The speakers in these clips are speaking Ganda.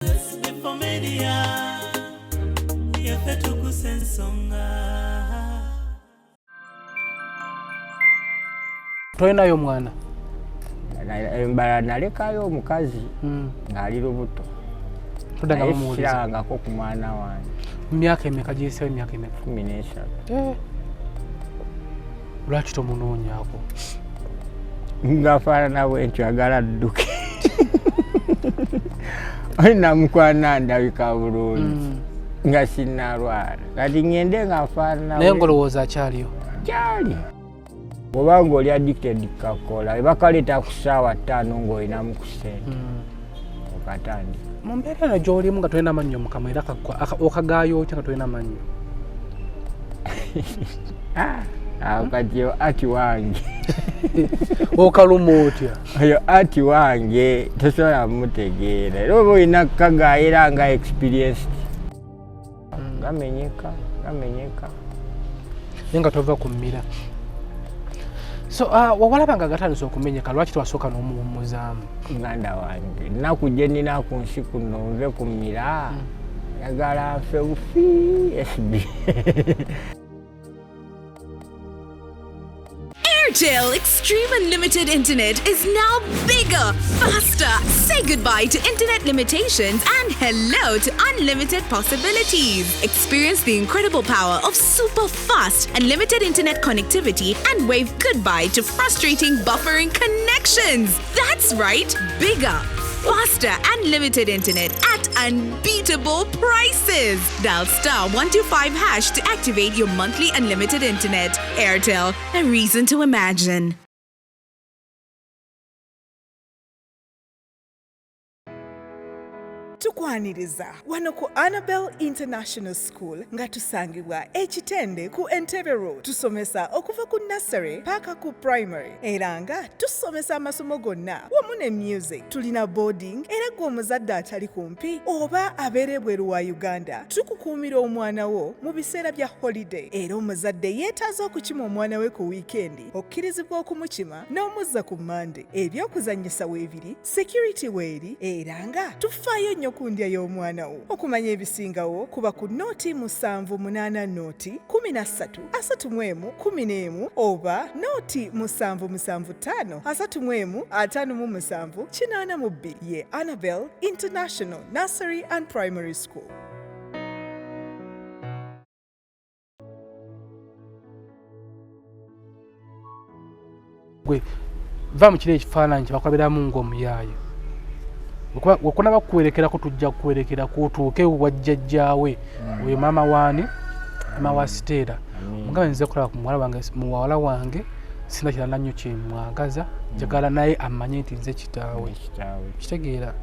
SB4 Media, yaffe tukusa ensonga. Tolinayo mwana? Embala nalekayo omukazi ng'ali lubuto. Todanga Naye bamuwuliza. sirabangako ku mwana wange. Myaka emeka giyiseewo, emyaka emeka? 13. Lwaki tomunoonyaako? Ng'afaanana bwentyo, agala dduke. Oli namukwana ndabika bulungi nga sinnalwala, kati ngende nga nfaanana Naye ng'olowooza akyaliyo? Kyali bw'oba ng'oli addicted kakola, ebakaleeta ku ssaawa 5 ng'olinamu ku ssente, okatandika. Mu mbeera eno gy'olimu nga tolina mannyo mukamwa, era okagaayo otya nga tolina mannyo? Awo kati yo ati wange. Okaluma otya? Oyo ati wange tosobola mumutegeera, era oba olina kukagaayira nga experienced, gamenyeka gamenyeka. Naye nga tova ku mmira. So wawalaba nga gatandise okumenyeka, lwaki twasooka n'omuwummuzaamu? Muganda wange, ennaku gye nnina ku nsi kuno, nve ku mmira, njagala nfe bufi SB. Airtel Extreme Unlimited Internet is now bigger, faster. Say goodbye to internet limitations and hello to unlimited possibilities. Experience the incredible power of super fast, unlimited internet connectivity and wave goodbye to frustrating buffering connections. That's right, bigger, faster, unlimited internet at unbeatable prices. Dial *125# to activate your monthly unlimited internet. Airtel, a reason to imagine. Tukwaniriza wano ku Annabel International School nga tusangibwa Ekitende ku Entebbe Road. Tusomesa okuva ku nursery paka ku primary, era nga tusomesa amasomo gonna wamu ne music. Tulina boarding, era gwe omuzadde atali kumpi oba abeera ebweru wa Uganda, tukukuumira omwana wo mu biseera bya holiday. Era omuzadde yeetaaza okukima omwana we ku wiikendi, okkirizibwa okumukima n'omuzza ku Mande. Ebyokuzannyisa weebiri, security weeri, era nga tufaayo nnyo ku ndya y'omwana wo. Okumanya ebisingawo kuba ku 078 0 13 31 11 oba 0 775 31 57 82. Ye Annabel International Nursery and Primary School. Gwe va mu kiri ekifaananyi kyebakulabiramu ng'omuyaaye, wekunaba kuwerekerako, tujja kuwerekerako otuuke wajjajjaawe oyo maama waani, maama wa Siteera, mugambe nze kulaba ku muwala wange. Muwala wange sina kirala nnyo kyemwagaza, njagala naye amanye nti nze kitaawe. Kitaawe. Kitegeera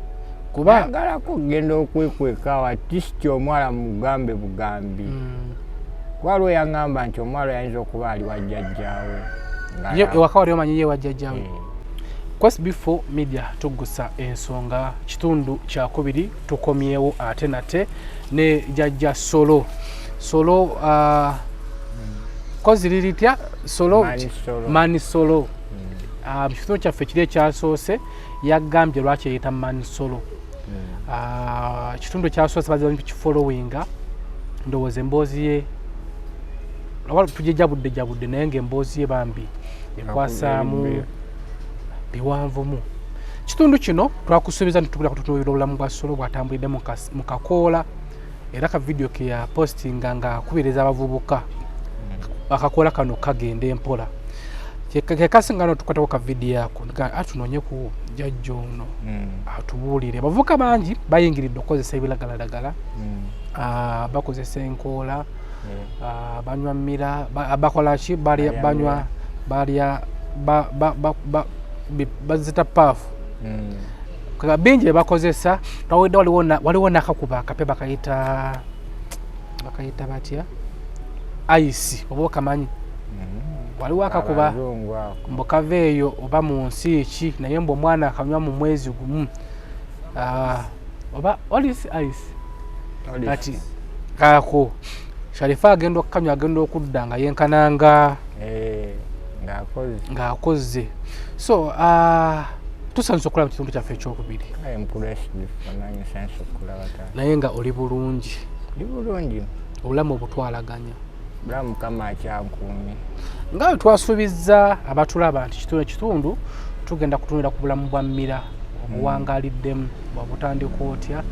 kuba Agalako okugenda okwekweka awo, atisiti omuwala mugambe bugambi. Kuba waliwo yaŋŋamba nti omuwala yayinza okuba ali wajjajjaawe. Ye ewaka wali omanyi ye wajjajjaawe? Eh. Quest Before Media, tuggusa ensonga kitundu kyakubiri, tukomyewo ate nate ne jjajja Solo. Solo, kozi liritya Solo? Mani Solo. Mani Solo. Mu kitundu kyaffe kiri ekyasoose yagambye lwaki eyita Mani Solo. Ekitundu ekyasoose bazira kifollowinga, ndowooza emboozi ye oba tugijabudde jabudde, naye ngaemboozi ye bambi ekwasaamu biwanvumu. Kitundu kino twakusuubiza nti tugenda kututunuulira obulamu bwa Solo bw'atambulidde mu kakoola, era ka vidiyo ke yapostinga nga akubiriza abavubuka akakoola kano kagenda empola. Kekasinga notukwatako ka vidiyo ako, atunoonye ku jjajja ono atubuulire. Abavubuka bangi bayingiridde okukozesa ebiragalalagala, bakozesa enkoola, banywa mmira, bakola ki, balya, Balya banywa, mmira. Balya, bazita paafu. Kaka bingi bye bakozesa. Twawedde waliwo nakakuba akapya bakayita batya, ice, oba okamanyi? Waliwo akakuba Abazungu ako. Mbu kava eyo oba mu nsi ki, naye mbu omwana akanywa mu mwezi gumu. Oba olisi ice. Olisi. Kati kako Sharifa agenda okukanywa, agenda okudda nga yenkananga Ng'akoze. Ng'akoze. So Tusanyusa okulaba mu kitundu kyaffe ekyokubiri. Kale mukulu SG nange nsanyusa okukulaba taata. Naye nga oli bulungi? Ndi bulungi. Obulamu obutwalaganya? Bulamu Mukama akyankuumye. Nga bwe twasuubizza abatulaba nti kitundu ekitundu tugenda kutunula ku bulamu bwa Mmira obuwangaaliddemu, bwabutandika otya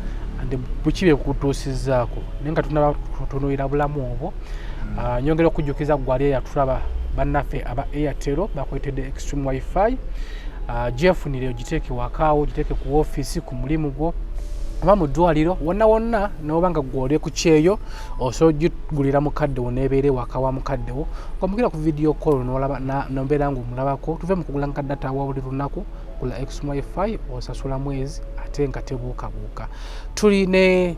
and buki bye bukutuusizzaako, naye nga tunaba kutunuulira bulamu obwo, nyongera okujjukiza gwe ali eyatulaba, bannaffe aba Airtel bakuleetedde Extreme WiFi. Gyefunire, ogiteeke wakaawo, ogiteeke ku ofiisi, ku mulimu gwo oba mu ddwaliro, wonna wonna noba nga gwe oli ku kyeyo, osobola ogigulira mukadde wo nebeera ewaka wa mukadde wo ng'omukira ku video call nolaba nobeera ng'omulabako. Tuve mu kugula nka data wa buli lunaku, gula Extreme WiFi, osasula mwezi ate nga tebuukabuuka. Tuli ne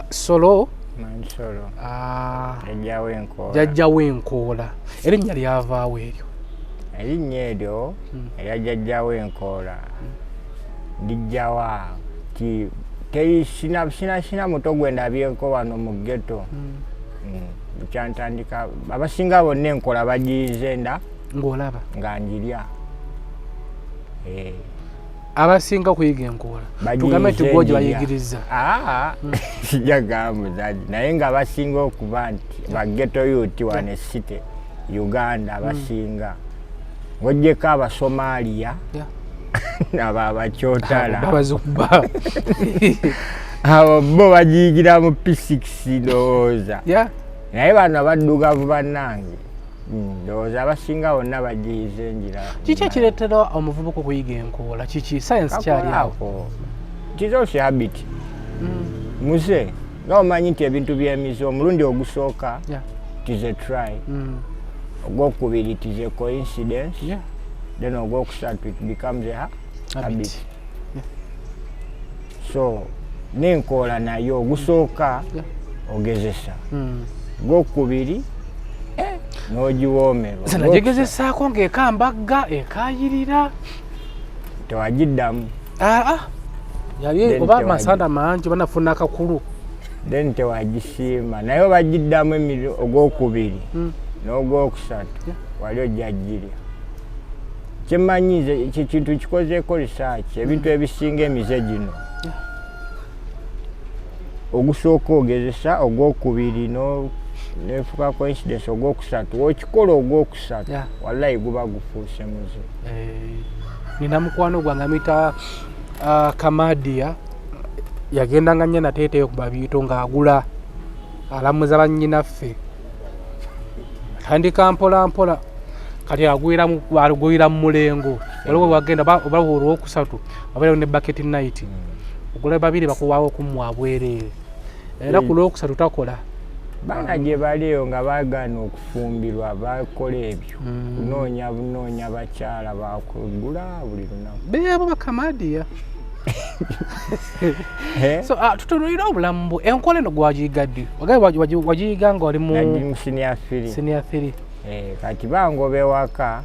Solo. Mansolo. Jjajjawo enkoola. Jjajjawo enkoola, erinnya lyavaawo eryo? Erinnya eryo erya jjajjawo enkoola lijjawa ti teri sina sina sina muto gwe ndabyeko wano mu ghetto. Kyantandika abasinga bonna enkola bagiyize nda ng'olaba nga njirya. Abasinga okuyiga enkoola Bagiyize tugambe nti gwogi njirya. Bayigiriza? Aa, sijja gambuzaji, naye nga basinga okuba nti ba ghetto youth wano e city Uganda abasinga ng'oggyeko Abasomaliya abo abakyotala babazikuba. Abo bo bagiyigira mu P6 ndowooza. Naye bano abaddugavu bannange, ndowooza abasinga bonna bagiyize enjira. Kiki ekireetera omuvubuka okuyiga enkoola? Kiki science kyali awo? Kakolako. It is also habit. Muze nga omanyi nti ebintu by'emize, omulundi ogusooka it is a try, ogwokubiri it is a coincidence, then ogwokusatu it becomes a habit. Habit. So n'enkoola nayo ogusooka ogezesa, gwokubiri n'ogiwoomerwa. Nze nagigezesaako ng'ekambagga ekayirira. Tewagiddamu. Aa, yali Then oba amasanda mangi banafuna akakulu. Then tewagisiima, naye obagiddamu ogwokubiri n'ogwokusatu wali ojja girya. Kyemmanyi nze ekyo kintu kikozeeko research, ebintu ebisinga emize gino, ogusooka ogezesa, ogwokubiri no nefuka coincidence, ogwokusatu okikola, ogwokusatu wallahi guba gufuuse muze. Eh, nina mukwano gwange amuyita Kamadia, yagendanga nnyo nateeteyo ku babiito ng'agula alamuza bannyinaffe, atandika mpola mpola, kati agwira mu mulengo. Waliwo wagenda oba olwokusatu wabeerawo ne bucket night, ogula babiri bakuwaawo okumwa bwereere, era ku lwokusatu takola. Baana gye bali eyo nga baagaana okufumbirwa bakola ebyo, kunoonya bunoonya bakyala bakugula buli lunaku. Beabo bakamadiya. Eh? So tutunuulire obulamu bwo. Enkola eno gwagiyiga ddi? Wagabe wagiyiga nga oli mu Nali mu senior three. Senior three. Eh, kati bangoba ewaka.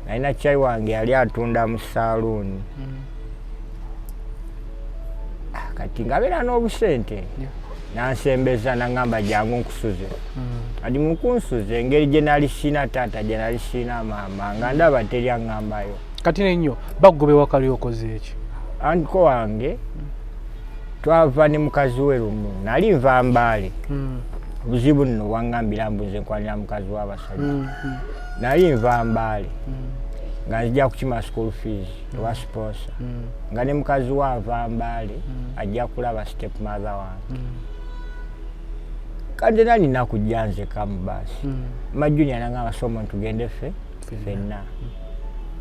Nalina kyayi wange yali atunda mu saaluuni. Ah, kati ngabeera n'obusente, nansembeza naŋŋamba jangu nkusuze. Kati mukunsuza, engeri gye nali siina taata, gye nali siina maama, nga ndaba teri aŋŋambayo. Kati nennyo bakugoba ewaka, lyokoze eki? Uncle wange twava ne mukazi we lumu, nali nva Mbaale. Obuzibu nno bwaŋŋambira mbuze nkwanira mukazi w'abasajja. Nali nva Mbaale nga nzija kukima school fees ewa sponsor, nga ne mukazi we ava Mbaale ajja kulaba step mother wange. Kati era nina kujja nzeka mu baasi. Majunia nangamba, "Somo tugende ffe ffenna."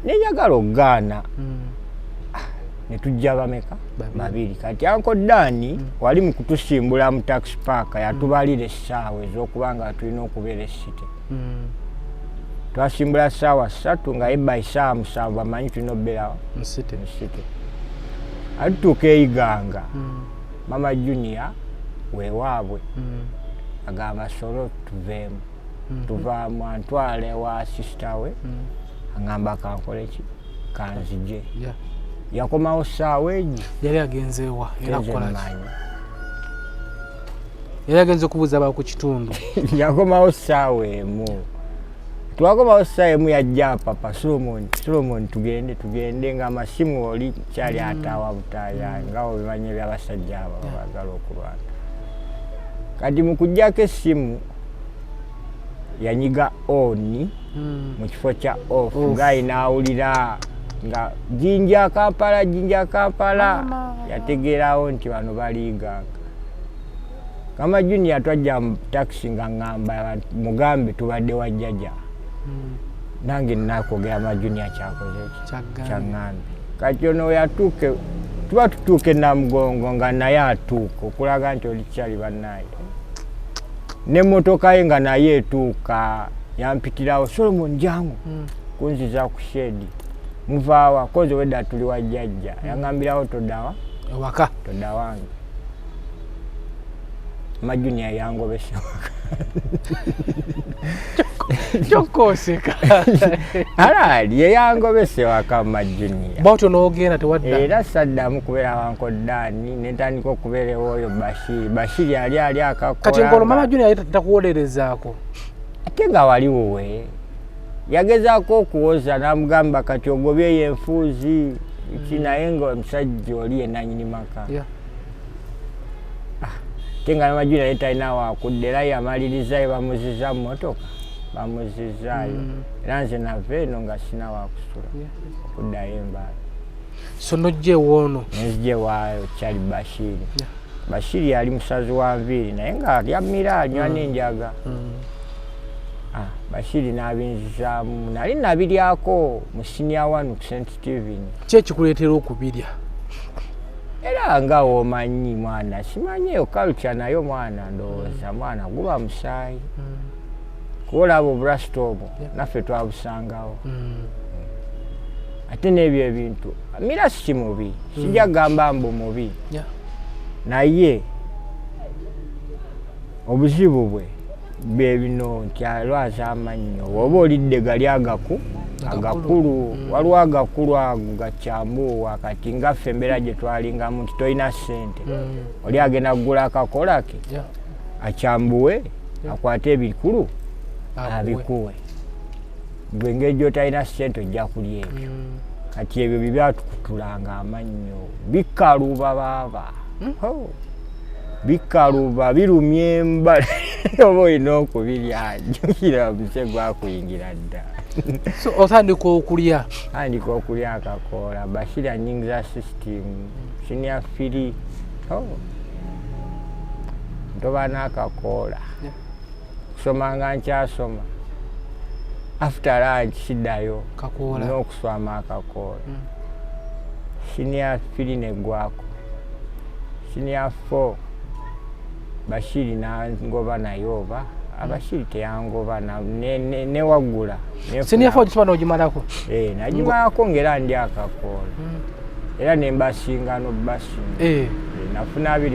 Nenjagala okugaana. Ne tujja bameka? Babiri. Babiri. Kati Uncle Dani wali mu kutusimbula mu taxi park, yatubalira essaawa ez'okuba nga tulina okubeera e city. Twasimbula ssaawa 3, nga eba essaawa 7 amanyi tulina okubeerawo mu city. Mu city. Atutuuka eyiganga, mama Junior wewaabwe agamba, "Solo tuveemu." Tuvaamu, antwala ewa sister we, agamba kankole ki, kanzije. Yakomawo ssaawa egi. Yali agenzeewa era Nze kukola ki? mmanyi. Yali agenze okubuuza aba ku kitundu. Yakomawo ssaawa 1. Twakomawo ssaawa emu yajja papa Solomon, Solomon tugende tugende, nga amasimu oli kyali ataawa butaaya, nga obimanyi ebyabasajja abo baagala okulwana. Kati mu kuggyako essimu yanyiga on mu kifo kya off, Off. Guy n'awulira nga Jinja Kampala, Jinja Kampala, yategeerawo nti bano baliiganga. Kama Junior twajja mu takisi nga ŋŋamba abantu, mugambe tubadde wa jjajja. Nange nakwogera ma Junior kyakoze ki? Kyaggambye. Kyaŋŋambye. Kati ono yatuuke, tuba tutuuka e Namugongo nga naye atuuka okulaga nti oli kyali bannaye, n'emmotoka ye nga naye etuuka, yampitirawo, Solomon jangu, kunziza ku shed. Muvaawa? Kozi wedda tuli wa jjajja. Yaŋŋambirawo toddawa ewaka. Todda wange. Ma Junior yangobese waka. Kyokka oseka. Alaali yeyangobese waka ma Junior. Bwatyo n'ogenda tewadda. Era saddamu kubeera wankoddaani, netandika okubeera ewooyo Bashiri. Bashiri ali akakola. Kati ngolwo mama Junior yali takuwolerezaako? Ate nga wali wuwe, yagezaako okuwoza n'amugamba kati ogobyeyo enfuuzi ki, naye nga omusajja oli yenanyini maka. Ate nga namajuni naye talina wakudda, era yamalirizayo bamuziza mu motoka, bamuzizaayo. Era nze nava eno nga sina wakusula okuddayo embaala. So nojja ewoono. Nenzija ewaayo kyali Bashiri. Bashiri yali musazi wa nviiri naye nga alya mira, anywa n'enjaga. Ah, Bashiri n'abinzizaamu, nali nabiryako mu senior one ku St Stephen. Ki ekikuleetera okubirya? Era nga womanyi mwana, simanyi eyo culture nayo mwana, ndowooza mwana guba musaayi, kuba olaba oburasita obwo naffe twabusangawo. Ate n'ebyo ebintu mira si mubi, sijja kugamba mbu mubi, naye obuzibu bwe bwe bino nti alwaza amannyo oba olidde gali agakulu. Waliwo agakulu ago gakyambuuwa. Kati ngaffe embeera gye twalingamu nti tolina ssente, oli agenda kugula akakola ke akyambuwe akwate ebikulu abikuwe, gwe engeri gyotalina ssente ojja kulya ebyo. Kati ebyo bibyatukutulanga amannyo, bikaluba baaba. Ho. Bikaluba, birumya emba oba olina okubirya, jjukira omuse gwakuyingira dda. So otandika okulya. Tandika okulya akakoola. Bashiri anyingiza system senior three. Oh. Ntoba n'akakoola. Kusoma nga nkyasoma, after lunch siddayo. Kakoola. N'okuswama akakoola. Senior three neggwako, senior four Bashiri nangoba, naye oba Abashiri teyangoba newaggula. Senior four gisoma n'ogimalako? Eh, nagimalako ngaera ndi akakoola, era nembasinga nobasinga. Eh, nafuna 28,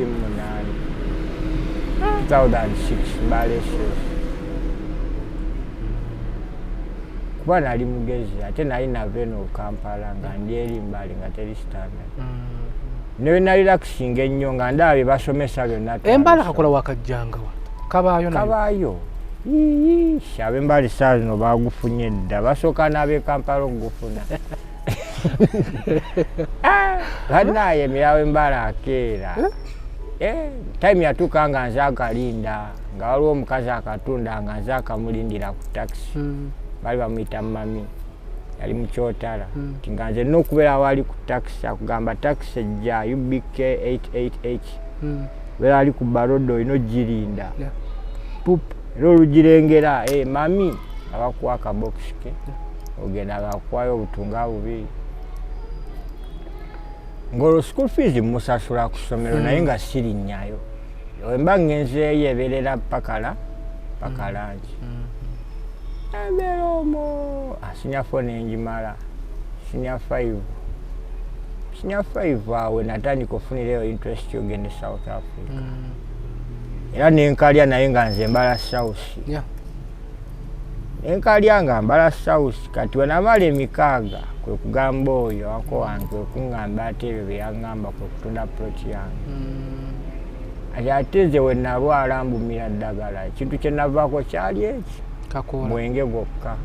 2006 mbalese, kuba nali mugezi ate nali nava eno Kampala nga ndi eri Mbale nga teri standard, newe nalirakisinga ennyo nga ndaba bye basomesa byonna. Embala kakola wakajjangawa kabaayo nayo? Kabaayo. Iish, ab'Embale saa zino bagufunye dda, basooka n'ab'e Kampala okugufuna. Ah, bannaye emirawo embala akeera. Eh, time yatuuka nga nze akalinda, nga waliwo omukazi akatunda nga nze akamulindira ku takisi. Bali bamuyita mami, yali mukyotala. Nti nga nze nina okubeera wali ku takisi, akugamba takisi ejja UBK 88H, beera ali ku barodo, olina ogirinda. Pup, era olugirengera, eh, mami abakuwa akabokisi ke, ogenda bakuwayo obutunga bubiri, ng'olwo school fees musasula ku ssomero, naye nga sirinnyayo. Wemba ngenzeeyo ebeerera paka lunch, embeera omwo. Ah, senior four nenjimala, senior five, senior five awe natandika ofunirayo interest yogenda e South Africa. Era nenkalya naye nga nze mbala South. Nenkalya nga mbala South. Kati wenamala 6 kwe kugamba oyo wako wange, kwe kuŋŋamba ate ebyo bye yaŋŋamba, kwe kutunda plot yange. Ati ate nze we nalwala mbumira ddagala, ekintu kye navaako kyali eki. Kakoola. Mwenge gwokka.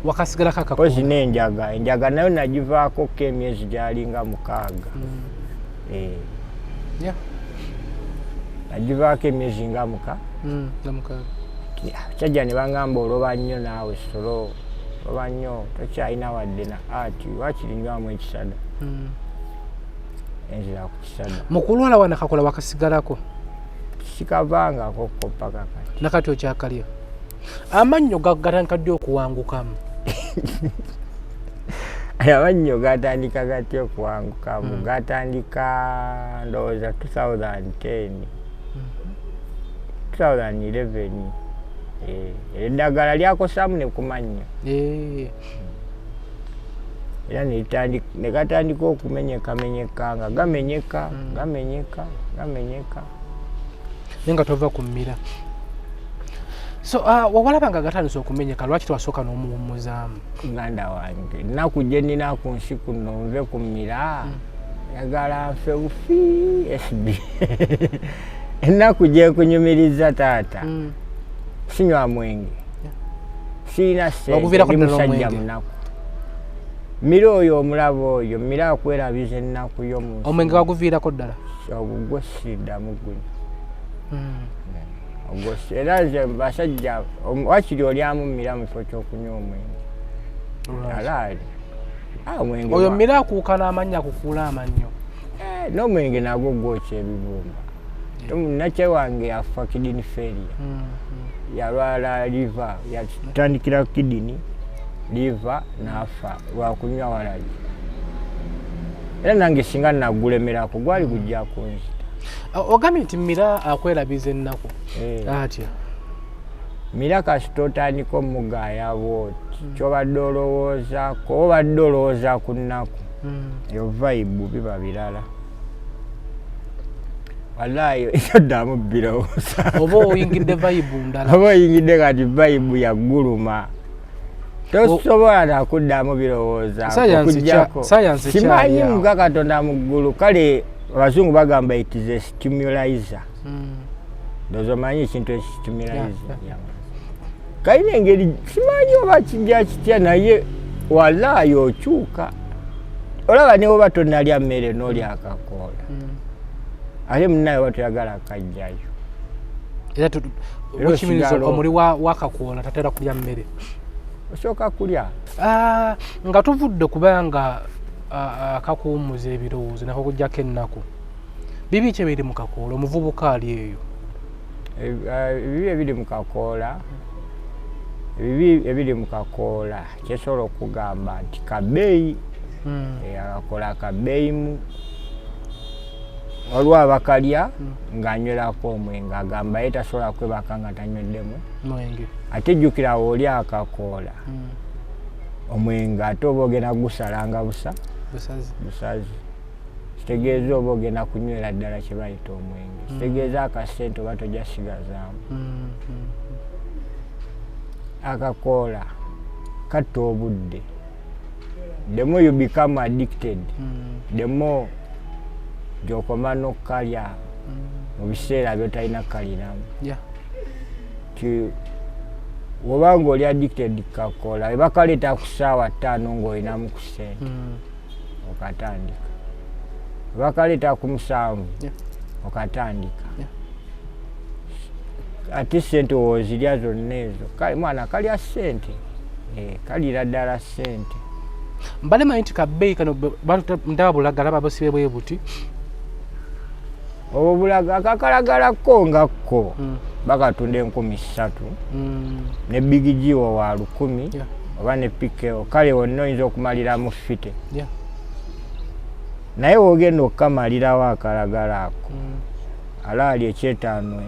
Wakasigalako Mpozi akakoola? N'enjaga, enjaga nayo nagivaako ko emyezi gyalinga 6. Eh, nagivaako emyezi nga muka Nga 6. Kyajja ne baŋŋamba, oloba nnyo naawe solo, oloba nnyo, tokyalina wadde na ati wakiri nywamu ekisada. Enzira ku kisada. Mu kulwala wana kakola wakasigalako? Sikavangako ko paka kati. Nakati okyakalya? Amannyo gatandika ddi okuwangukamu? Amannyo gatandika gatya okuwangukamu? Gatandika ndowooza 2010, 2011. Eh, eddagala lyakosaamu ne ku mannyo. Era ne gatandika okumenyekamenyeka nga gamenyeka, gamenyeka, gamenyeka. Naye nga tova ku mmira. So wawalaba nga gatandise okumenyeka, lwaki tewasooka n'omuwummuzaamu? Muganda wange, ennaku gye nnina ku nsi kuno, nve ku mmira, njagala nfe bufi sb ennaku gyenkunyumiriza taata. Sinywa mwenge, sirina ssente, Waguviirako ndi ddala musajja omwenge? munaku. Mmira oyo omulaba oyo, mmira akwerabiza ennaku yo mu nsi. Omwenge waguviirako ddala? Ogwo siddamu gunywa. Ogwo era nze basajja wakiri olyamu mmira mu kifo ky'okunywa omwenge. Alaali. Ah, omwenge Oyo mmira akuuka n'amannyo, akukuula amannyo. Eh, n'omwenge nagwo gwokya ebibumba. Nakye wange yafa kidney failure. Yalwala liver, yatandikira kidney, liver, n'afa lwakunywa walagi. Era nange singa nagulemerako gwali gujja kunzita. Ogambye nti mmira akwerabiza ennaku. Eh. Atya? Mira kasita otandika omugaaya bwoti, kyobadde olowoozaako, obadde olowooza ku nnaku, eyo vibe biba birala. Wallahi toddamu birowooza. Oba oyingidde vibe ndala. Oba oyingidde kati vibe yagguluma, tosobola nakuddamu birowooza. Okuggyako Science simanyi kyali awo. Muga Katonda mu ggulu. Kale abazungu bagamba it is a stimulizer. Ndowooza omanyi ekintu ekistimulaizer. Kalina engeri, simanyi oba kijja kitya, naye walaayi okyuka. Olaba ne woba tonalya mmere n'olya akakoola, ate munaye oba toyagala kajjayo. Era Era which means osigala omuli wakakoola tatera kulya mmere. Osooka kulya. Ah, nga tuvudde kubanga kakuwummuza ebirowoozo nakakuggyako ennaku, bibi ki ebiri mu kakoola omuvubuka ali eyo? Ebibi ebiri mu kakoola, ebibi ebiri mu kakoola, kyesobola okugamba nti kabeeyi. Eh, akakola kabeeyimu. Waliwo abakalya ng'anywerako omwenge, agamba ye tasobola kwebaka nga tanyweddemu mwenge. Ate jjukira oli akakoola, omwenge ate oba ogenda gusalanga busa Busazi. Busazi. Kitegeeza oba ogenda kunywera ddala kye bayita omwenge, kitegeeza akasente oba tojja sigazaamu. Akakoola katta obudde. The more you become addicted, the more gyokoma n'okukalya mu biseera byotalina kukaliramu. Ti wobanga oli addicted kakoola, ebakaleeta ku ssaawa 5 ng'olinamu ku ssente, okatandika. Ebakaleeta ku 7, okatandika. Ate ssente woozirya zonna ezo. Kale mwana kalya ssente. Eh, kalira ddala ssente. Mbale manyi nti kabbeeyi kano ndaba bulagala babusibe bwe buti. Obwo bulaga akakalagalako nga kko bakatunda 3000 ne bigigiwo wa 1000 oba ne pikeo. Kale wonna oyinza okumaliramu 50. Naye wogenda okukamalirawo akalagala ako, alaali ekyetaano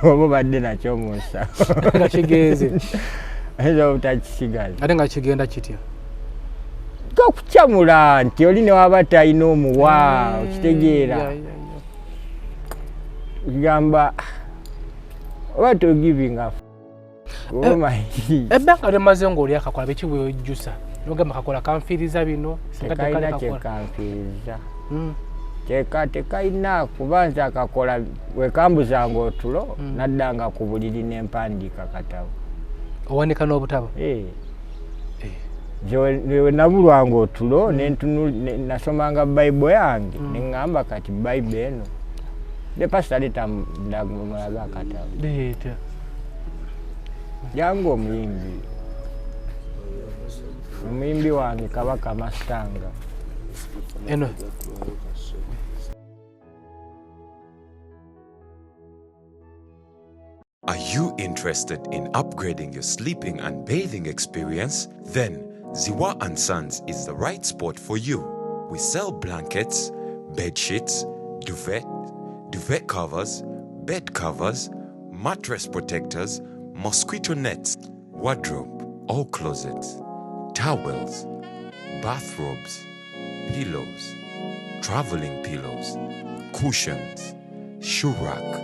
oba obadde nakyo mu nsawo nga kigenze. Oyinza obutakisigaza. Ate nga kigenda kitya? Gakukyamula nti oli ne waba talina omuwa, okitegeera? Gamba oba togivinga omanyi. Ebbanga lyemaze ng'oli akakola, biki bwejjusa nogamba kakola kanfiiriza bino, singa tekali Tekalina kakola? Kyekanfiiriza. Tekalina, kuba nze akakola wekambuzanga otulo, naddanga ku buliri nempandiika katabo. Owanika n'obutabo? Eh. Nze we nabulwanga otulo nasomanga Bayibuli yange neŋŋamba kati Bayibuli eno ne pasita leeta mulabe akatabo. Leeta. Jangu omuyimbi. Omuyimbi wange Kabaka Masitanga. Eno. Are you interested in upgrading your sleeping and bathing experience? Then Ziwa and Sons is the right spot for you. We sell blankets, bed sheets, duvet, duvet covers, bed covers, mattress protectors, mosquito nets, wardrobe or closets, towels, bathrobes, pillows, traveling pillows, cushions, shoe rack,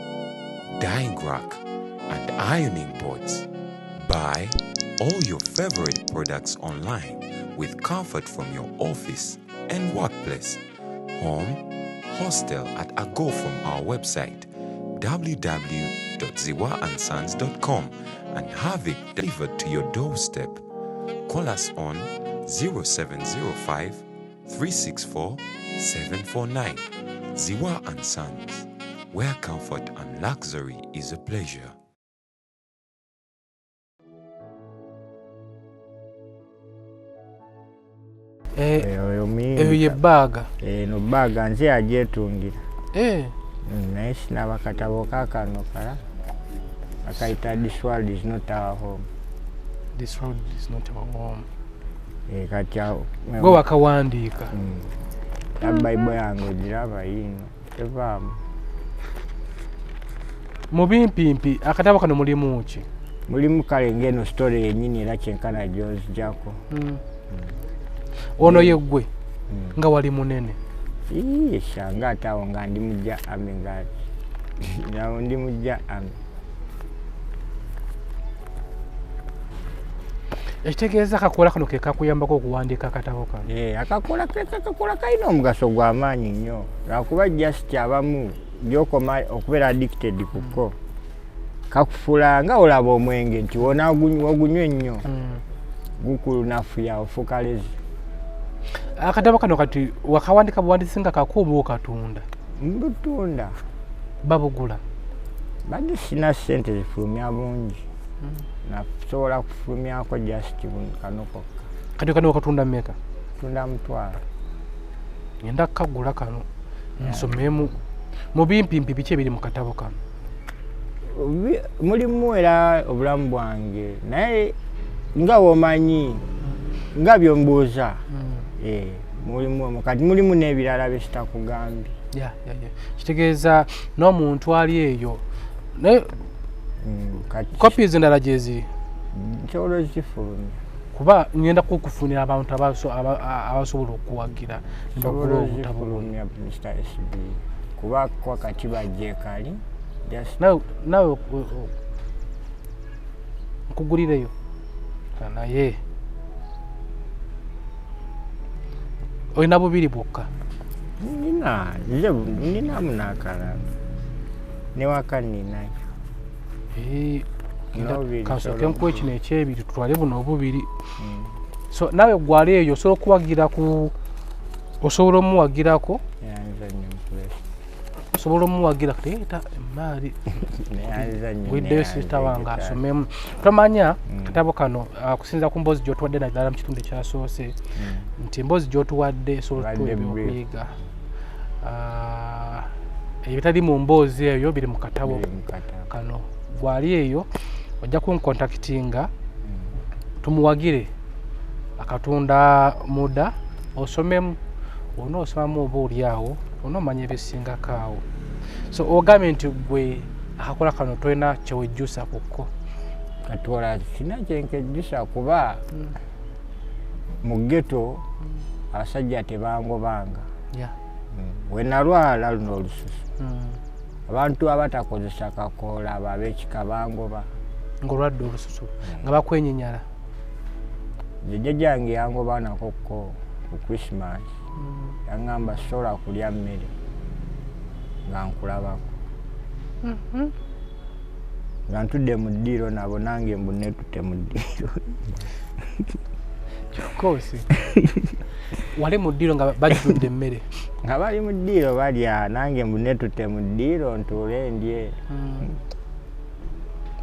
dyeing rack, and ironing boards. Buy all your favorite products online with comfort from your office and workplace, home, hostel at a go from our website www.ziwaandsons.com and have it delivered to your doorstep. Call us on 0705 364 749. Ziwa and Sons, where comfort and luxury is a pleasure. Oyo muyimbi. Eyo ye bbaaga. Eno bbaaga nze yagyetungira. Eh. Naye sinaba katabo kaakano kala akayita This World Is Not Our Home. This world is not our home. Kati awo Gwe wakawandiika? Ta Bayibuli yange ogiraba yiino tevaamu. Mu bimpimpi akatabo kano mulimu ki? Mulimu kale ng'eno story yennyini era kyenkana gy'onzigyako. Ono ye ggwe nga wali munene? Ii, shanga ate awo nga ndi mujja army, nga awo ndi mujja army. Ekitegeeza akakola kano ke kakuyambako okuwandiika akatabo kano? Akakola ke kakakola kalina omugaso gwa maanyi nnyo, lwakuba just abamu gy'okoma okubeera addicted ku ko kakufuula nga olaba omwenge nti wogunywa ennyo gukunafuya ofuuka lezi. Akatabo kano kati wakawandika buwandiisi nga kakuuba okatunda? Mbutunda. Babugula? Badde sina ssente zifulumya bungi, nasobola kufulumyako just kano kokka. Kati kano okatunda mmeka? Tunda 5,000. Ngenda kukagula kano nsomemu. Mu bimpimpi biki ebiri mu katabo kano? Mulimu era obulamu bwange, naye nga bw'omanyi nga by'ombuuza. Mulimu kati mulimu n'ebirala bye sitakugambye. Kitegeeza n'omuntu ali eyo naye copies endala gye ziri? Nsobola ozifulumya. Kuba ngenda kukufunira abantu abasobola okuwagira ne bagula obutabo buno. Nsobola ozifulumya Mr. SB kuba kwa kati bajje kali. Nawe nkugulireyo naye olina bubiri bwokka? Nina, nze ninamu n'akalala newaka ninayo. Kansooke nkuwe kino ekyebiri tutwale buno obubiri. So nawe gwali eyo osobola okuwagira ku, osobola omuwagirako? Osobola omuwagira leeta emaali gwiddeyo sisita wange asomemu. Tomanya katabo kano okusinziira ku mboozi gy'otuwadde naddala mu kitundu ekyasoose nti emboozi gy'otuwadde esobola okutuwa ebyokuyiga. Ebitali mu mboozi eyo biri mu katabo kano. Gwali eyo ojja kunkontakitinga tumuwagire akatunda muda osomemu, onoosomamu oba oli awo onoomanya ebisingako awo. So ogambye nti gwe akakola kano tolina kyewejjusa kukko? Katola sina kyenkejjusa kuba mu ghetto abasajja tebangobanga. We nalwala luno olususu abantu abatakozesa kakoola abo ab'ekika bangoba. Ng'olwadde olususu nga bakwenyinyala? Nze jjajjange yangoba nako ko ku Christmas. Yangamba sobola kulya mmere nga nkulabako. Nga ntudde mu ddiiro nabo, nange mbu netutte mu ddiiro. Kyokoosi wali mu ddiiro nga bajjudde emmere. Nga bali mu ddiiro balya, nange mbu netutte mu ddiiro ntuule ndye.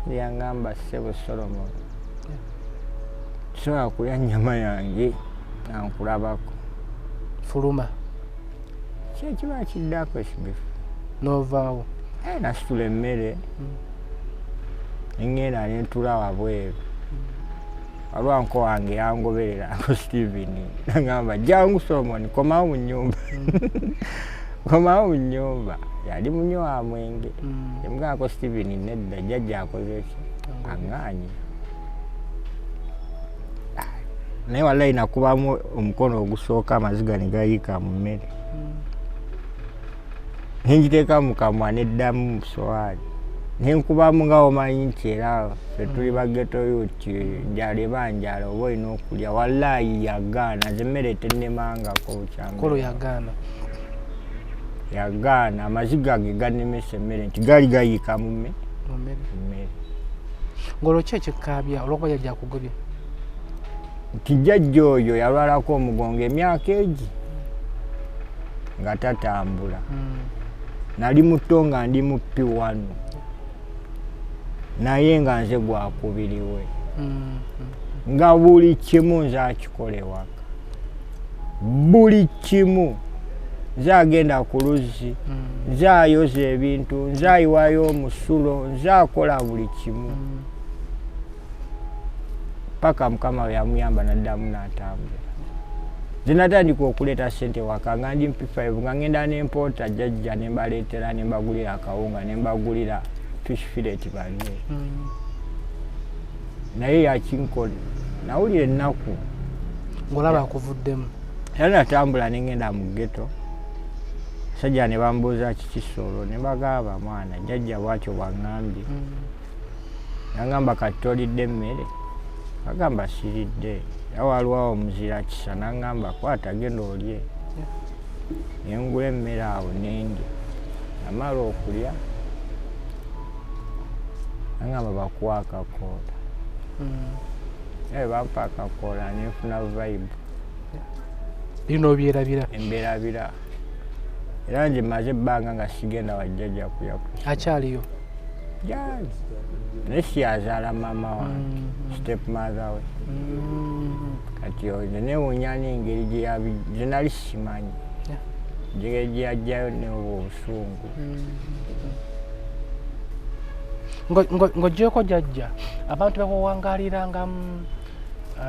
Yaŋŋamba, "Ssebo Solomon, sobola kulya nnyama yange nga nkulabako." Fuluma. Kyekiba kiddako ekibifu. N'ovaawo. Aye nasitula emmere neŋŋenda nentula wabweru. Waliwo uncle wange yangoberera, Uncle Steven, nagamba, "Jangu Solomon, komawo mu nnyumba, komawo mu nnyumba." Yali munywa wa mwenge. Emugamba, "Steven, nedda, jjajja akoze ki, aŋŋaanye." Naye wallahi nakubamu omukono ogusooka, amaziga ne gayiika mu mmere, nengiteeka mu kamwa, neddamu mu sowaani, nenkubamu. Nga omanyi nti era ffe tuli ba ghetto youth, njala eba njala, oba olina okulya. Wallahi yagaana, nze emmere tennemangako bukyanga. Kolo yagaana. Yagaana, amaziga ge gannemesa emmere nti gaali gayiika mu mu mmere. Mu mmere. Ng'olwo ki ekikaabya olwokuba jjajja akugobye? Nti jjajja oyo yalwalako omugongo emyaka egi nga tatambula. Nali muto, nga ndi mu P1, naye nga nze gwakubiriwe, nga buli kimu nze akikola ewaka, buli kimu nze agenda ku luzzi, nze ayoza ebintu, nze ayiwayo omusulo, nze akola buli kimu, paka Mukama we yamuyamba naddamu n'atambula. Nze natandika okuleeta sente waka nga ndi P5, nga ngenda nempoota jjajja, nembaleetera, nembagulira akawunga, nembagulira fish fillet balye. Naye yakinkola nawulira ennaku. Ng'olaba akuvuddemu. Era natambula nengenda mu ghetto, sajja ne bambuuza, "Kiki Solo?" Ne bagamba, "Mwana, jjajja bwatyo bwaŋŋambye." Nagamba, "Kati tolidde emmere?" Agamba, "Siridde." Era waliwo omuzira kisa, naŋŋamba, "Kwata, genda olye." Nengula emmere awo nendya. Namala okulya, naŋŋamba, "Bakuwa akakoola." Naye bampa akakoola, nenfuna vibe. Biri n'obyerabira. Emberabira. Era nze maze ebbanga nga sigenda wa jjajja kulya ku. Akyaliyo? Gyali, naye siyazaala maama wange, step mother we. Kati nze newuunya n'engeri gye nze nali simanyi engeri gye yajjayo neobwo obusungu. Ng'oggyeko jjajja, abantu bakuwangaalirangamu,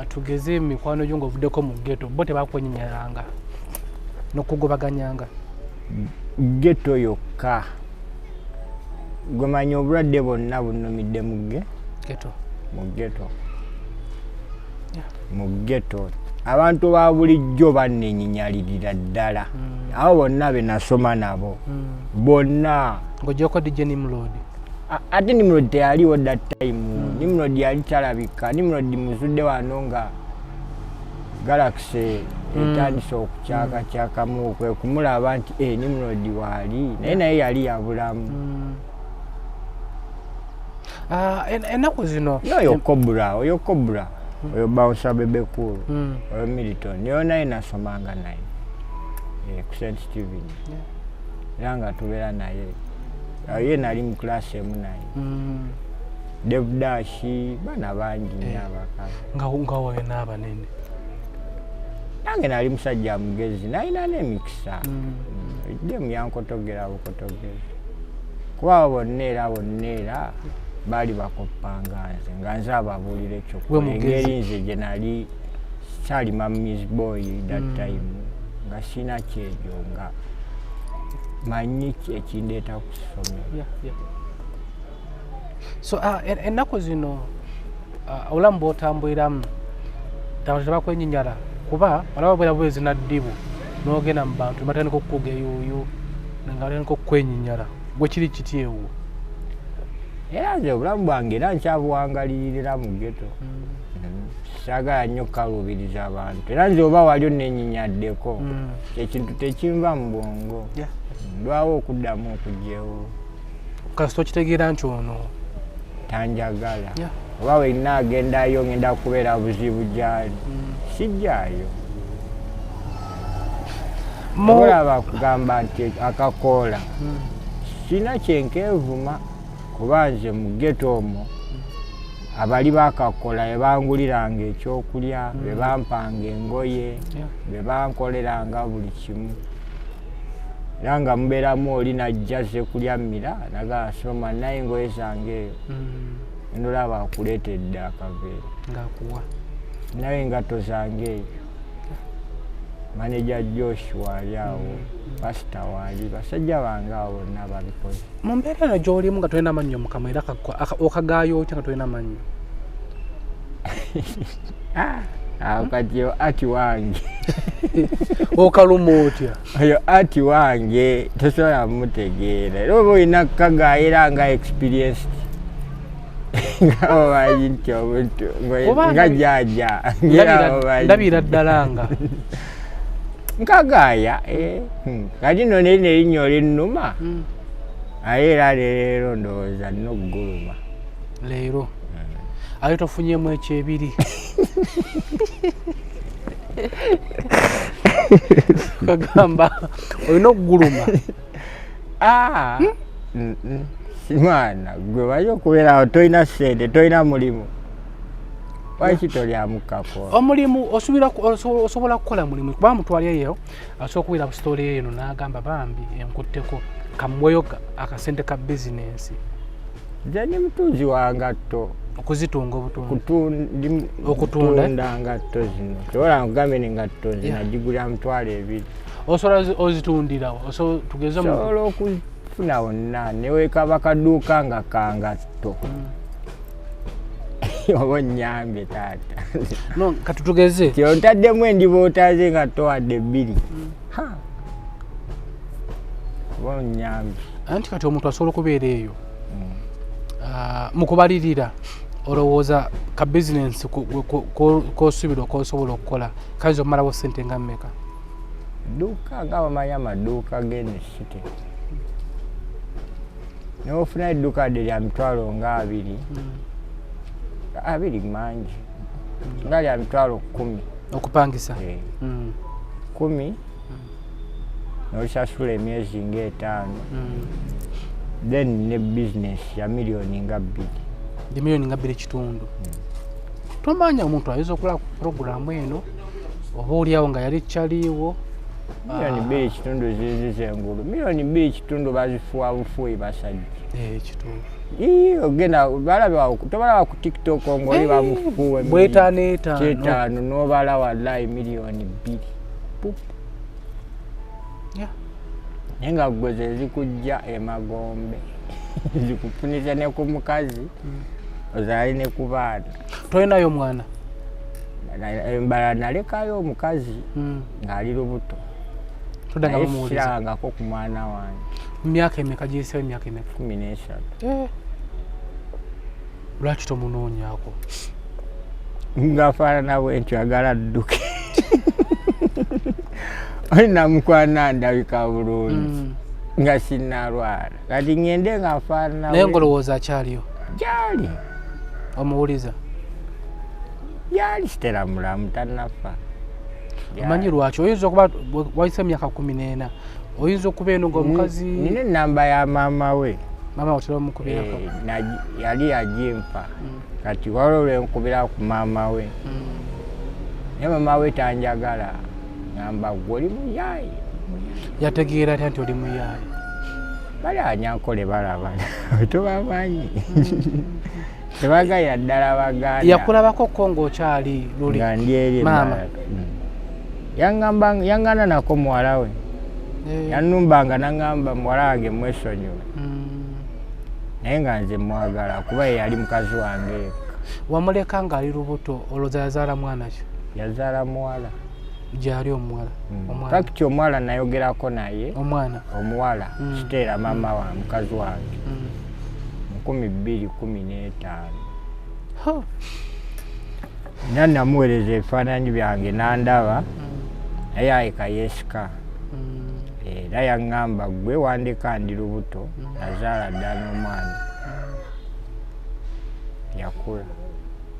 tugeze emikwano gyo ng'ovuddeko mu ghetto, bo tebakwenyinyalanga n'okugobaganyanga? Ghetto yokka gwemanyi, obulwadde bwonna bunumidde mu ghetto. Mu ghetto. Mu ghetto abantu ba bulijjo bannenyinyalirira ddala, abo bonna be nasoma nabo bonna. Ng'oggyeko DJ Nimrod. Ate Nimrod teyaliwo that time. Nimrod yali talabika. Nimrod muzudde wano nga Galaxy etandise okukyakakyakamu, kwe kumulaba nti eh, Nimrod waali, naye naye yali yabulamu. Ah, ennaku zino Oyo Cobra, oyo Cobra, oyo bouncer Bebe Cool, oyo Milton, yo naye nasomanga naye ku St Stephen. Era nga tubeera naye. Ye nali mu class emu naye. Dave Dash, baana bangi nnyo. Abakazi nga wayo n'abanene. Nange nali musajja mugezi, nalina n'emikisa. Demu yankotogera bukotogezi, kuba abo bonna era bonna era baali bakoppanga nze, nga nze ababuulira We ekyokukola. mugezi. Engeri nze gye nali kyali mummy's boy that time, nga sina kyegyo, nga manyi ekindeeta ku ssomero. So ennaku zino obulamu bw'otambuliramu, abantu tebakwenyinyala? Kuba olaba bwera bwezi naddibu n'ogenda mu bantu batandika okukuga eyuuyu, nga batandika okukwenyinyala, gwe kiri kiti ewo? Era nze obulamu bwange era nkyabuwangalirira mu ghetto. Saagala nnyo kukaluubiriza abantu. Era nze oba wali onennyinyaddeko, ekintu tekinva mu bwongo. Ndwawo okuddamu okugyewo. Kasita okitegeera nti ono Tanjagala. Oba wenna agendayo ngenda kubeera buzibu gyali, sijjaayo. Olaba kugamba nti akakoola sina kyenkeevuma, kuba nze mu ghetto omwo abali bakakola bebanguliranga ekyokulya, bebampanga engoye, bebankoleranga buli kimu. Era nga mubeeramu oli najja ze kulya mmira nagaa soma naye engoye zange eyo ndolaba akuleetedde akaveera ng'akuwa naye engatto zange eyo. Maneja Josh waali awo, pasita waali, basajja bange awo bonna babikoze. Mu mbeera eno gy'olimu nga tolina mannyo mukama, era okagaayo otya nga tolina mannyo? Awo kati yo ati wange. Okaluma otya? Oyo ati wange tosobola mutegeera, era oba olina kukagaayira nga experienced, nga omanyi nti omuntu nga jaaja. Ndabira ddala nga nkagaaya. Kati nno nerino erinnya olinnuma, aye era leero ndowooza nina okuguluma. Leero aye tofunyemu ekyebiri kagamba olina okuguluma. Mwana gwe wali okubeerawo tolina ssente, tolina mulimu, lwaki tolyamu kakola? Omulimu osobola kukola mulimu, kuba mutwalyeyo asobola okubeera ku sitole eno n'agamba bambi enkutteko kamuweyo akasente ka bizinensi. Nze ndi mutunzi wa ngatto. Okuzitunga obutunzi? Okutunda ngatto zino, tobola nkugambye nengatto nze nagigulira 20,000. Osobola ozitundirawo tugeze? Osobola okufuna wonna newekaba kaduuka nga kangatto oba onyambye taata. No, kati tugeze. Ti otaddemu endiba otaze nga towadde bbiri, oba onyambye. Anti kati omuntu asobola okubeera eyo mu kubalirira, olowooza ka bizinensi kosuubirwa kosobola okukola kayinza okumalawo sente nga mmeka? Dduuka nga bamanyi amaduuka g'eno city, nofuna edduuka dde lya 20,000, 20 mangi, nga lya 10,000. Okupangisa? 10, nolisasula emyezi nga 5, then ne bizinesi ya miliyoni nga 2. Ndi miliyoni nga 2.5. Tomanya, omuntu ayinza okulaba ku puroguramu eno oba oliawo nga yali kyaliiwo. 2.5 miliyoni ziziza engulu, 2.5 miliyoni bazifuwa bufuuyi basajja. Kituufu. Ii, ogenda balaba, tobalaba ku TikTok ngaoli bamufuuwe bwetaano etaano. Kyetaano nobala, wallahi 2 miliyoni. Pup. Naye nga gwe ze zikujja emagombe, zikufunisa ne ku mukazi ozaale ne ku baana. Tolinayo mwana? Embala nalekayo omukazi ng'ali lubuto. Toddanga Naye bamuwuliza? sirabangako ku mwana wange. Myaka emeka giyisewo, emyaka emeka? 13. Lwaki tomunoonyaako? Ngaafaanana bwe ntyo, agala dduke oli namukwana ndabika bulungi nga sinnalwala, kati ŋŋende nga nfaanana Naye bwe- ng'olowooza akyaliyo? Gyali. Omuwuliza? Gyali, sitera mulamu, tannafa. Omanyi lwaki? Oyinza okuba wayise emyaka 14, oyinza okuba eno nga omukazi Nina enamba ya maama we. Maama otera omukubirako? Yali yagimpa, kati waliwo lwenkubira ku maama we, naye maama we tanjagala, ngamba gwe oli muyaaye. Yategeera atya nti oli muyaaye? Bali Abanyankole balaba, tobamanyi, tebagalira ddala Baganda. Yakulabako ko ng'okyali luli? Nga ndi eri. Maama. Embalala. Yaŋŋamba, yaŋŋana nako muwala we. Yanumbanga naŋŋamba muwala wange mwesonyiwe, naye nga nze mwagala kuba ye yali mukazi wange yekka. Wamuleka ng'ali lubuto, olowooza yazaala mwana ki? Yazaala muwala. Gyali omuwala? Omwana? Fakiti omuwala nayogerako naye. Omwana? Omuwala kiteera maama wa mukazi wange 2015. Era namuweereza ebifaananyi byange n'andaba, naye ayeka yeesika. Era yaŋŋamba gwe wandeka ndi lubuto, nazaala dda n'omwana. Yakula,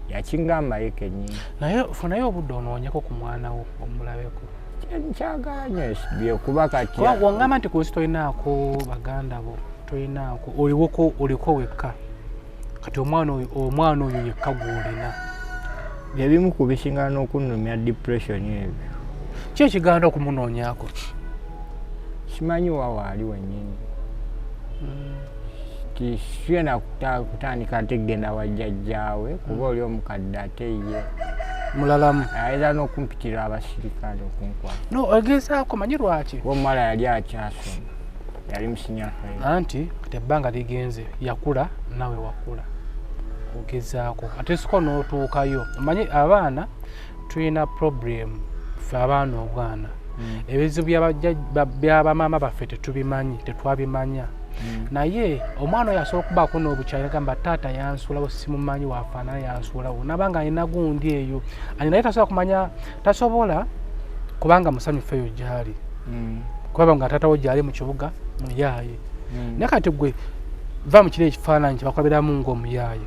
yakingamba ye kennyini. Naye funayo obudde onoonyeko ku mwana wo omulabeko. Nkyagala nnyo SB kuba kati Wangamba nti ku nsi tolinaako baganda bo, tolinaako, oliwoko, oliko wekka. Kati omwana oyo yekka gw'olina. Ebimu ku bisinga n'okunnumya depression ebyo. Ki ekiganda okumunoonyaako? Simanyi wa waali wennyini. Siyena kutandika ate kugenda wa jjajjaawe kuba oli omukadde ate ye mulalamu ayinza n'okumpitira abasirikale okunkwata. No, ogezaako, manyi lwaki? Kuba omuwala yali akyasoma, yali mu senior five. Anti kati ebbanga ligenze, yakula nawe wakula, ogezaako ate siko n'otuukayo. Omanyi abaana tulina problem ffe abaana obwana, ebizibu byabamaama baffe tetubimanyi, tetwabimanya. Naye omwana oyo asobola okubaako n'obukyayi, agamba taata yansuulawo, simumanyi wafaanana, yansuulawo, nabanga alina gundi eyo ani, naye tasobola kumanya, tasobola kubanga musanyufu eyo gyali, kubanga nga taata wo gyali mu kibuga muyaaye. Naye kati gwe va mu kiri ekifaananyi kyebakulabiramu ng'omuyaaye,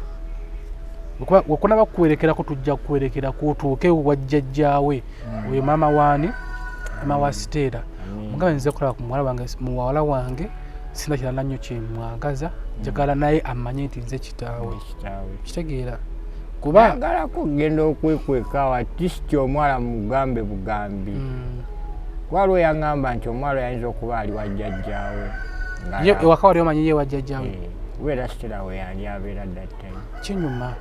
wekunaba kuwerekerako, tujja kuwerekera kutuuke wajjajjaawe oyo maama waani, maama wa Siteera, mugambe nze kulaba ku muwala wange, muwala wange sina kirala nnyo kyemwagaza, njagala naye amanye nti nze kitaawe. Kitaawe. Kitegeera kuba Agalako okugenda okwekweka at least omuwala mugambe bugambi. Kuba lwe yaŋŋamba nti omuwala ayinza okuba ali wa jjajjaawe. Ye ewaka wali omanyi ye wajjajjaawe? Kubeera Sitera we yali abeera that time. Kinyuma,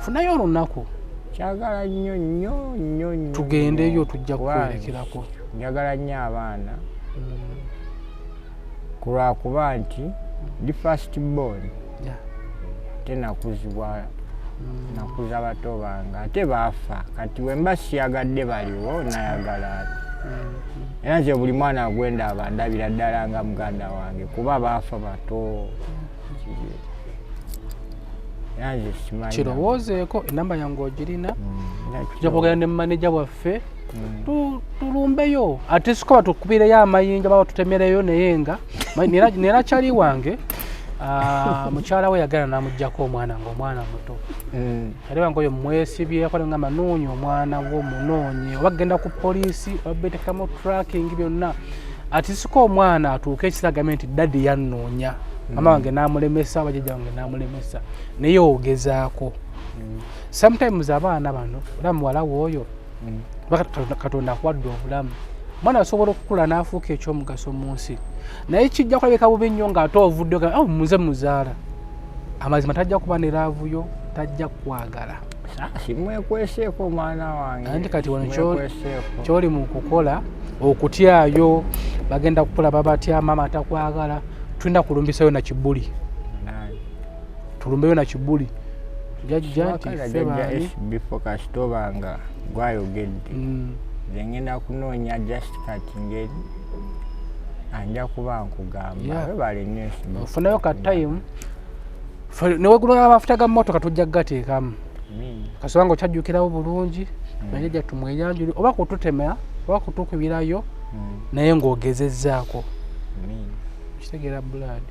funayo olunaku. Kyagala nnyo nnyo nnyo nnyo. Tugendeyo. Nnyo. Tujja Kuba kuwerekerako. Njagala nnyo abaana kulwakuba nti ndi first born, ate nakuzibwa, nakuza bato bange ate baafa. Kati wemba siyagadde baliwo, nayagala ati era nze buli mwana gwenda aba ndabira ddala nga muganda wange kuba baafa bato. Era nze simanyi. Kirowoozeeko, enamba yange ogirina. Era Tujja kwogera ne maneja waffe, tulumbeyo ate siko batukubireyo amayinja baba tutemereyo, naye nga nera kyali wange, mukyala we yagala n'amugjako omwana nga omwana muto. Kyali wange oyo mwesibye akola ngamba noonya omwana wo, munoonye, oba genda ku poliisi oba betekamo tracking byonna, ati siko omwana atuuke ekisagame nti daddy yannoonya, mama wange n'amulemesa oba jjajja wange n'amulemesa. Naye ogezaako. Sometimes abaana bano, era muwala wooyo, kuba Katonda akuwadde obulamu, omwana asobola okukula n'afuuka ekyomugaso mu nsi, naye kijja kulabika bubi nnyo ng'ate ovudde "Oh, muze muzaala." Amazima tajja kuba ne love yo, tajja kukwagala. Simwekweseeko omwana wange. Anti kati wano Simwekweseeko. Kyoli mu kukola okutyayo bagenda kukulaba batya, maama atakwagala. Tulina kulumbisayo na kibuli. Nani? Tulumbeyo na kibuli jajja nti Wakala ffe jajja baani. SB Focus, tobanga gwayogedde. Nze ngenda kunoonya just kati ngeri anja kuba nkugamba. Webale nnyo SB. Ofunayo ka time newegula amafuta ga mmotoka, tujja kugateekamu. Kasoba nga okyajjukirawo bulungi, najjajja tumweyanjuli oba kututema oba kutukubirayo, naye ng'ogezezzaako. Kitegeera blood.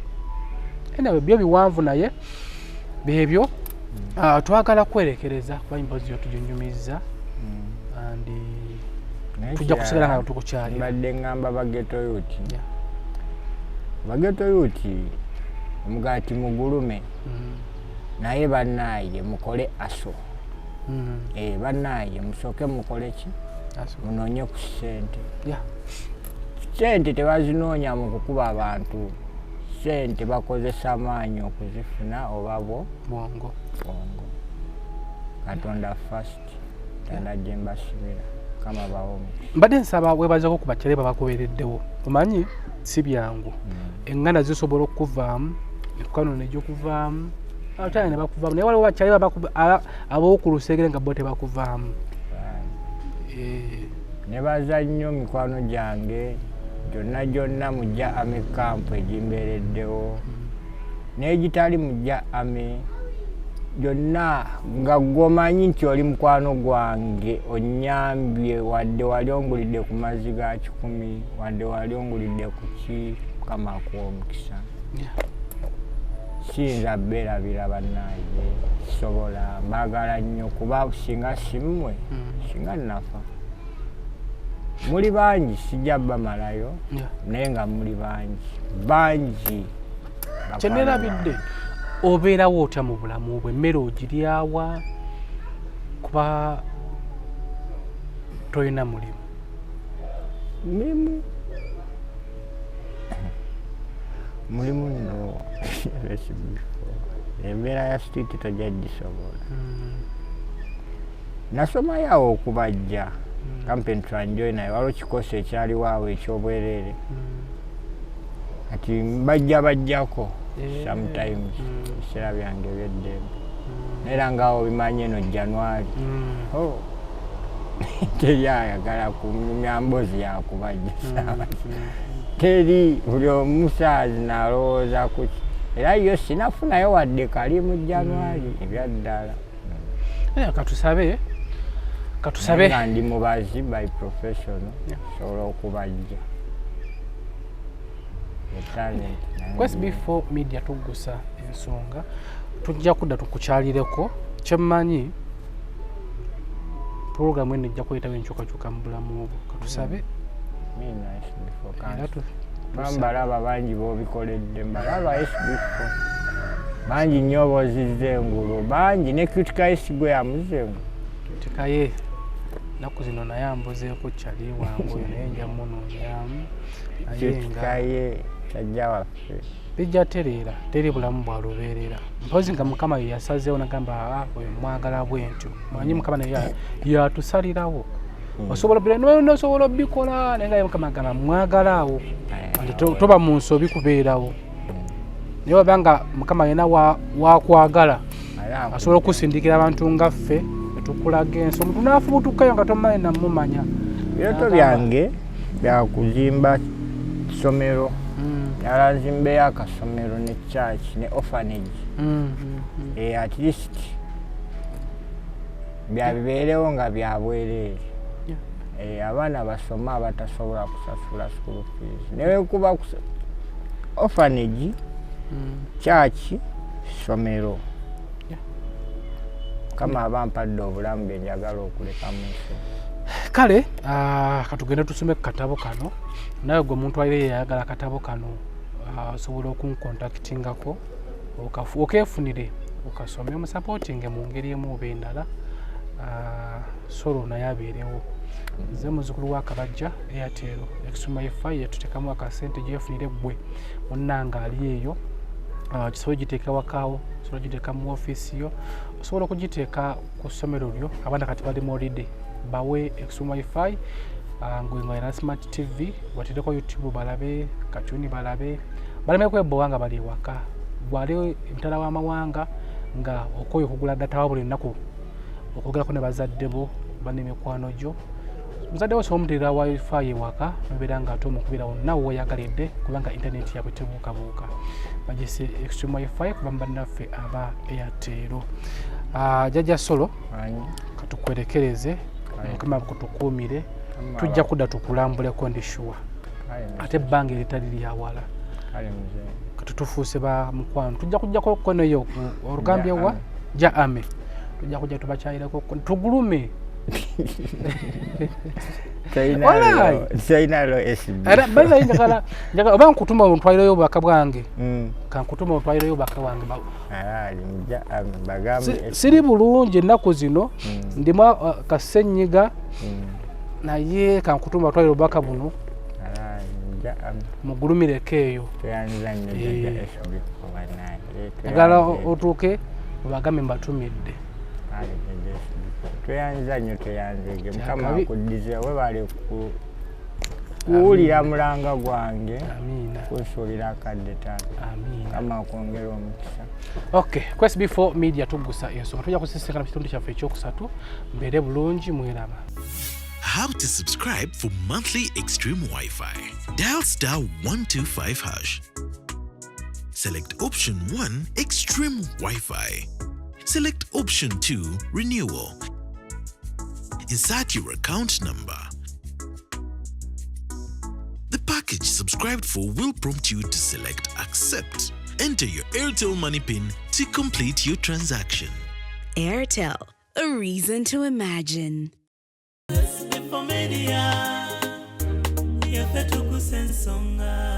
Anyway, byo biwanvu naye byebyo. Twagala kwerekereza kuba emboozi yo tuginyumiza and Naye tujja kusigala nga kirala, tukukyalira. Mbadde ŋŋamba ba ghetto youth, ba ghetto youth, omugaati mugulume, naye bannaaye mukole aso. Bannaaye musooke mukole ki? Aso. Munoonye ku ssente. Ssente tebazinoonya mu kukuba abantu, ssente bakozesa maanyi okuzifuna oba bwo bwongo. Bwongo. Katonda first, tanda gye mbasibira, kama bawo omukisa. Mbadde nsaba webazeko ku bakyala babakubeereddewo. Omanyi si byangu, eŋŋanda zisobola okukuvaamu, emikwano negikuvaamu, abakyala ne bakuvaamu, naye waliwo bakyala ab'oku lusegere nga bo tebakuvaamu. Nebaza nnyo mikwano gyange gyonna gyonna mujja army camp egimbeereddewo n'egitali mujja army gyonna, nga gwomanyi nti oli mukwano gwange, onyambye, wadde wali ongulidde ku mazzi ga 100, wadde wali ongulidde ku ki, Mukama akuwa omukisa. Siyinza beerabira bannange, sobola, mbaagala nnyo kuba singa simmwe singa nafa. Muli bangi, sijja bamalayo, naye nga muli bangi bangi. Kyenerabidde, obeerawo otya mu bulamu bwe? Emmere ogiryawa kuba tolina mulimu? Mulimu nno, embeera ya street tojja gisobola. Nasomayo awo okubajja kampeni tranjoy, naye waliwo kikosi ekyaliwo awo ekyobwereere, kati bajja bajjako sometimes ebiseera byange ebyeddembe, naye era ngaawo bimanyi eno January. Oh. Teri ayagala kunyumya mboozi yakubajja saawa, teri. Buli omusaazi nalowooza kuki, era yo sinafunayo wadde kali mu January ebyaddala. Katusabe, katusabe. Nga ndi mubazi by professional, sobola okubajja. Ku SB4 Media tuggusa ensonga, tujja kudda tukukyalireko. Kyemmanyi puroguramu eno ejja kuyitawo enkyukakyuka mu bulamu bwo, katusabe. Era mbalaba bangi bobikoledde, mbalaba SB4 bangi nnyo bozizza engulu, bangi ne Critical gwe yamuzza engulu. Tikaye naku zino naye ambuzeeko kyali wange oyo, naye nja munoonyamu. Naye nga Critical kyajja waffe. Bijja tereera, teri bulamu bwa lubeerera, mpozi nga Mukama ye yasazeewo nagamba, "Aa, oyo mwagala bwentyo." Manyi Mukama naye yatusalirawo. Osobola nosobola obikola, naye nga ye Mukama agamba mwagala awo nti toba mu nsobi kubeerawo, naye waba nga Mukama yena wakwagala asobola okusindikira abantu nga ffe netukulaga ensi, omuntu naafubutukayo nga tomanyi namumanya. Ebirooto byange byakuzimba ssomero, yala nzimbeyo akasomero ne church ne orphanage. At least byabibeerewo nga byabwereere. Abaana basome abatasobola kusasula school fees, newekuba orphanage, church, ssomero. Mukama aba mpadde obulamu bye njagala okuleka mu nsi. Kale katugende tusome ku katabo kano. Nawe gwe omuntu alire yayagala akatabo kano, osobola okunkontaktingako okeefunire okasome, omusapootinge mu ngeri emu oba endala. Solo naye abeerewo. Nze muzukulu wa Kabajja, Airtel Extreme WiFi yetutekamu akasente gyefunire gwe munnanga ali eyo. Kisobola ogiteeka wakaawo, osobola ogiteeka mu ofiisi yo, osobola okugiteeka ku ssomero lyo. Abaana kati bali mu holiday, bawe Extreme WiFi, ngwe nga era smart TV, batereko YouTube balabe katuni, balabe baleme kwebowa nga bali ewaka. Gwali emitala w'amawanga nga okoye okugula data wa buli lunaku okwogerako ne bazadde bo oba n'emikwano gyo, muzadde wo osobola omuteerera WiFi ewaka nobeera nga ate omukubira wonna weoyagalidde, kubanga intaneti yabwe tebuukabuuka. Bagise Extreme WiFi kuba mu bannaffe aba Airtel. Jjajja Solo, katukwerekereze, Mukama kutukuumire. Tujja kudda tukulambuleko, ndi sure, ate ebbanga eritali lyawala. Kati tufuuse ba mukwano, tujja kujjako koneyo olugambye wa ja ame, tujja kujja tubakyayireko tugulume. Era baza njagala njagala oba nkutuma ontwalireyo obubaka bwange. Kankutuma ontwalireyo obubaka bwange. Siri bulungi ennaku zino, ndimu kasenyiga, naye kankutuma otwalire obubaka buno mugulumireko eyo. Njagala otuuke obagambe mbatumidde. Tweyanza nnyo, tweyanzege. Mukama akuddize, webale kuwulira mulanga gwange, kunsuulira akadde taata. Mukama akwongera omukisa. Okay, ku SB4 Media tuggusa ensonga, tujja kusisinkana mu kitundu kyaffe ekyokusatu. Mbeere bulungi, mweraba. How to subscribe for monthly Extreme Wi-Fi. Dial star 125 hash. Select option 1, Extreme Wi-Fi. Select option 2, Renewal. Insert your account number. The package subscribed for will prompt you to select Accept. Enter your Airtel Money PIN to complete your transaction. Airtel, a reason to imagine. Media, yaffe tukusa ensonga.